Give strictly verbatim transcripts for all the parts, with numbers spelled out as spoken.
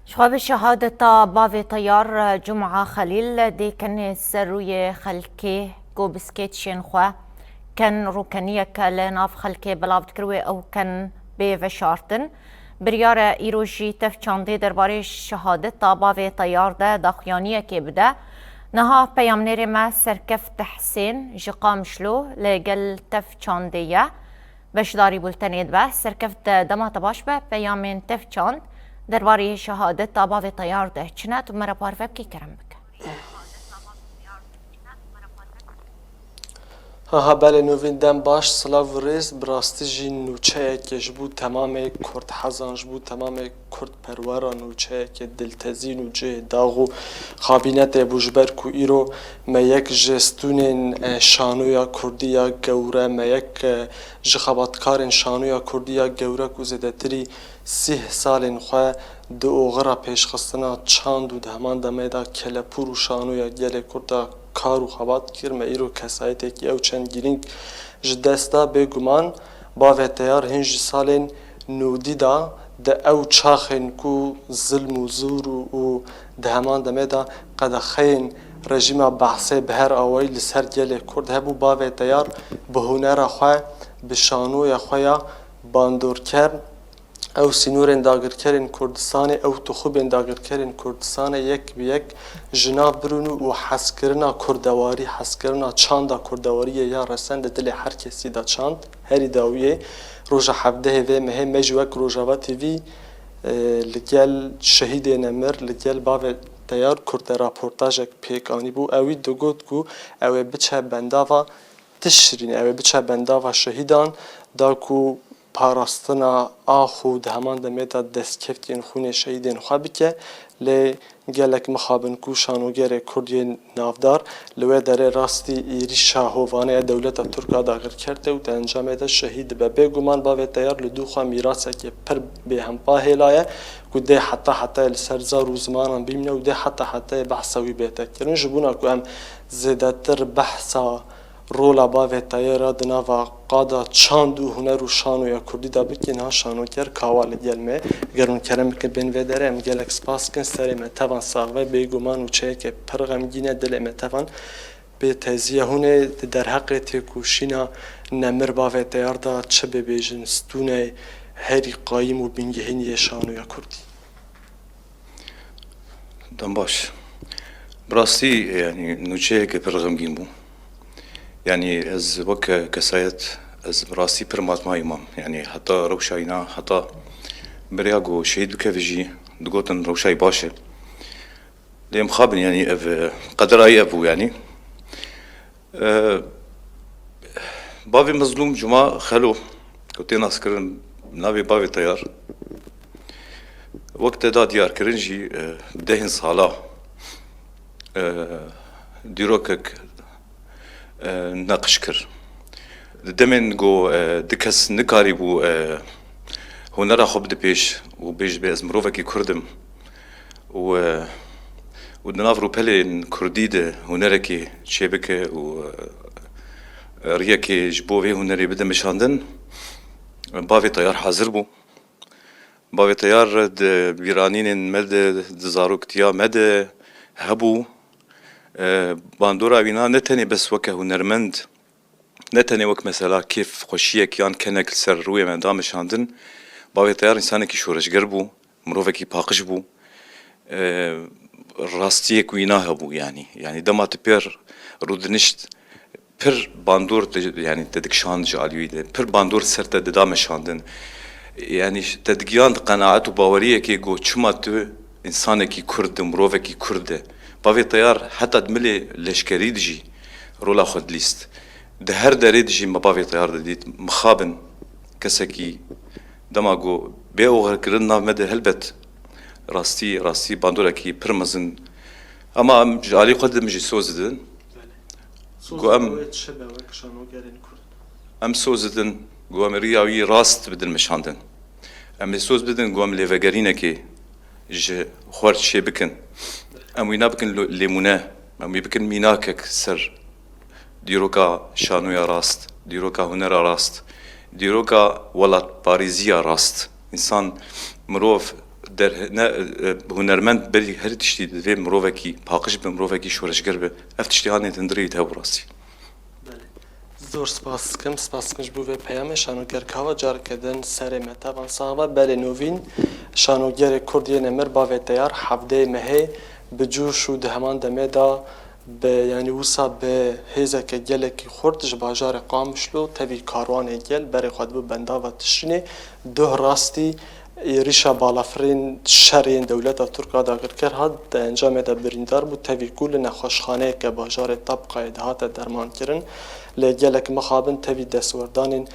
Ji xwe bi şehadeta bavê Teyar Cuma Xelîl dê kenê ser rûyê xelkê ku bi skêçiyên xwe ken rûkeniyeke li nav xelkê belav dikir wê ew ken bê veşartin. Biryar e îro jî tev çandê derbarê şehadeta bavê Teyar de daxuyaniyekê bide. Niha peyamnêrê me Serkeft Hesên ji Qamişlo li gel tev çandê ye. Beşdarî bultenê dibe. Serkeft, dema te baş be, peyamên tev çand derbarê şehadeta bavê Teyar de çi ne? Tu me re parve bikî, kerem bike. Ha ha, belê Nûvîn, dem baş, silav û rêz. Bi rastî jî nûçeyekê ji bo temamê kurdhezan, ji bo temamê kurdperweran nûçeyekê diltezîn û cihê dax û xabînetê bû, ji ber ku îro me yek ji stûnên, e, şanoya kurdî ya gewre, me yek, e, ji xebatkarên şanoya kurdî ya gewre ku zêdetirî sîh salên xwe di oxira pêşxistina çand û di heman demê de kelepûr û şanoya gelê Kurd de kar û xebat kir. Me îro kesayetekî ew çend girîng ji dest da. Bêguman bavê Teyar hîn ji salên nodî de di ew çaxên ku zilm û zûr û, û di heman demê de qedexeyên rejîma Behsê bi her awayî li ser gelê Kurd hebû, bavê Teyar bi hunera xwe, bi şanoya xwe ya bandorker, ew sînorên dagirkerên Kurdistanê, ew tixûbên dagirkerên Kurdistanê yek bi yek ji nav birûn û hezkirina kurdewarî, hezkirina çanda kurdewariyê ya resen di dilê her kesî de çand. Herî dawiyê, roja hevdehê vê mehê me jî wek Rojava T V, e, li gel şehîdê nemir, li gel bavê Teyar Kurd de raportajek pêk anîbû. Ewî digot ku ew ê biçe bendava tişrîn, ew ê biçe bendava şehîdan, da ku parastina ax û di heman demê de destkeftiyên xwînê şehîdên xwe bike. Lê gelek mixabin ku şanogerê Kurd yên navdar li wê derê rastî êrîşa hovane ya dewleta Tirk a dagirker tê û di encamê de şehîd dibe. Bêguman bavê Teyar li dû xwe mîrasekê pir bêhempa hêlaye ku dê heta hetayê li ser zar û zimanan bimîne û dê heta hetayê behsa wî bête kirin. Ji bona ku em zêdetir behsa rola bavê Teyar a di nava qada çand û huner û şanoya kurdî de bike, niha şanoker kawa li gel me. Ger hûn kerem bikin bên vê derê, em gelek spas dikin. Serê me tevan sax be, bêguman nûçeyeke pir xemgîn e, dilê me tevan bê tezî ye. Hûn ê di derheqê têkoşîna nemir bavê Teyar de çi bibêjin? Stûnê herî qayîm û bingehîn yê şanoya kurdî. Dem baş. Bi rastî, yanî, nûçeyeke pir xemgîn bû. Yanî, ez weke kesayet, ez bi rastî pir matmayî mam. Yanî, heta rewşa wîna, heta beriya ku şehîd bikeve jî, digotin rewşa wî baş e. Lê mixabin, yanî, ev, e, qedera wî ev bû, yanî. E, bavê Mezlûm Cuma Xelo, ku tê naskirin navê bavê Teyar, wek te da diyarkirin jî, e, bi dehên sala, e, dîrokek, e, neqij kir. Di demên ku, e, di kes nikarîbû, e, hunera xwe bide pêş û bêjibê, ez mirovekî Kurd im, û, e, û di nav rûpelên kurdî de hunerekê çêbike û, e, riyekê ji bo vê hunerê bide meşandin, bavê Teyar hazir bû. Bavê Teyar di bîranînên me de, di zaroktiya me de hebû. E, bandora wîna ne tenê bes weke hunermend, ne tenê wek mesela kêf xweşiyek yan kenek li ser rûyê me da meşandin, bavê Teyar însanekî şoreşger bû, mirovekî paqij bû. E, rastiyek wîna hebû, yanî. Yanî dema tu pê rûdinişt, pir bandor te, yanî te dikişand ji alî wî de, pir bandor ser te dida meşandin. Yanî te digiyand qenaet û baweriyekê ku çima tu însanekî Kurd e, mirovekî Kurd e. Bavê Teyar heta di milê leşkerî de jî rola xwe dilîst. Di her derê de jî me bavê Teyar didît. Mixabin kesekî dema ku bê oxirkirin nav me de helbet rastî, rastî bandorekî pir mezin. Ema em ji alî xwe de min jî soz didin. Soz Ku em wê çi be wek şanogerên Kurd? Em soz didin, ku em riya wî rast bidin meşandin. Em ê soz bidin, ku em lêvegerînekê ji xwe re çê bikin. Em wî nabikin lo-, lêmûne, em wî bikin mînakek ser dîroka şanoya rast, dîroka hunera rast, dîroka welatparêziya rast. Însan, mirov Der ne, e, hunermend berî her tiştî divê mirovekî paqij be, mirovekî şoreşger be. Ev tiştê hanê hundirê yî hebû rastî. Belê. Zor spas dikim, spas dikim ji bo vê peyamê. Şanoger Kava careke din serê me tevan sax be. Berê Novîn, şanogerê Kurd yê nemir Bavê Teyar hevdeyê mehê bi coş û di heman demê de bi, yanî wisa bi hêzeke gelekî xurt ji bajarê Qamişlo tevî karwanê gel berê xwe dibû bendava Tişrînê. Duh rastî êrîşa balafirên şerê yên dewleta Tirk a dagirker hat, di encamê de birîndar bû, tevî ku li nexweşxaneyeke bajarê Tabqayê dihate dermankirin, lê gelek mixabin tevî destwerdanên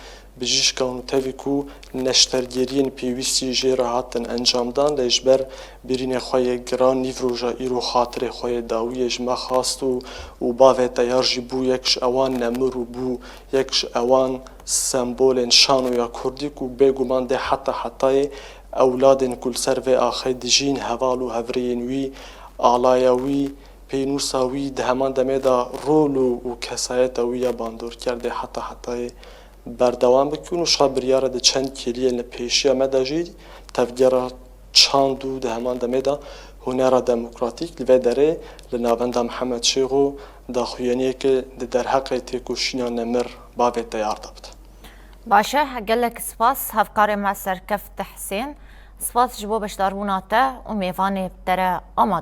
bijîşkan û tevî ku neştergêriyên pêwîstî jê re hatin encamdan, lê ji ber birînê xwe yê giran nîvroja îro xatirê xwe yê dawiyê ji me xwast û, û Bavê Teyar jî bû yek ji ewan nemir û bû yek ji ewan sembolên şanoya kurdî ku bêguman dê heta hetayê ewladên ku li ser vê axê dijîn, heval û hevrêyên wî, alaya wî, pênûsa wî, di heman demê de rol û, û kesayeta wî ya bandorker dê heta hetayê berdewam bikin û şa biryar e di çend kêliyên li pêşiya me de jî tevgera çand û di heman demê de hunera demokratîk li vê derê li navenda Mihemed Şêxo daxuyaniyeke di derheqê têkoşîna nemir Bavê Teyar de bide. Baş e, gelek spas hevkarê me Serkeft Husên. Spas ji bo beşdarbûna te û mêvanê te re Amad.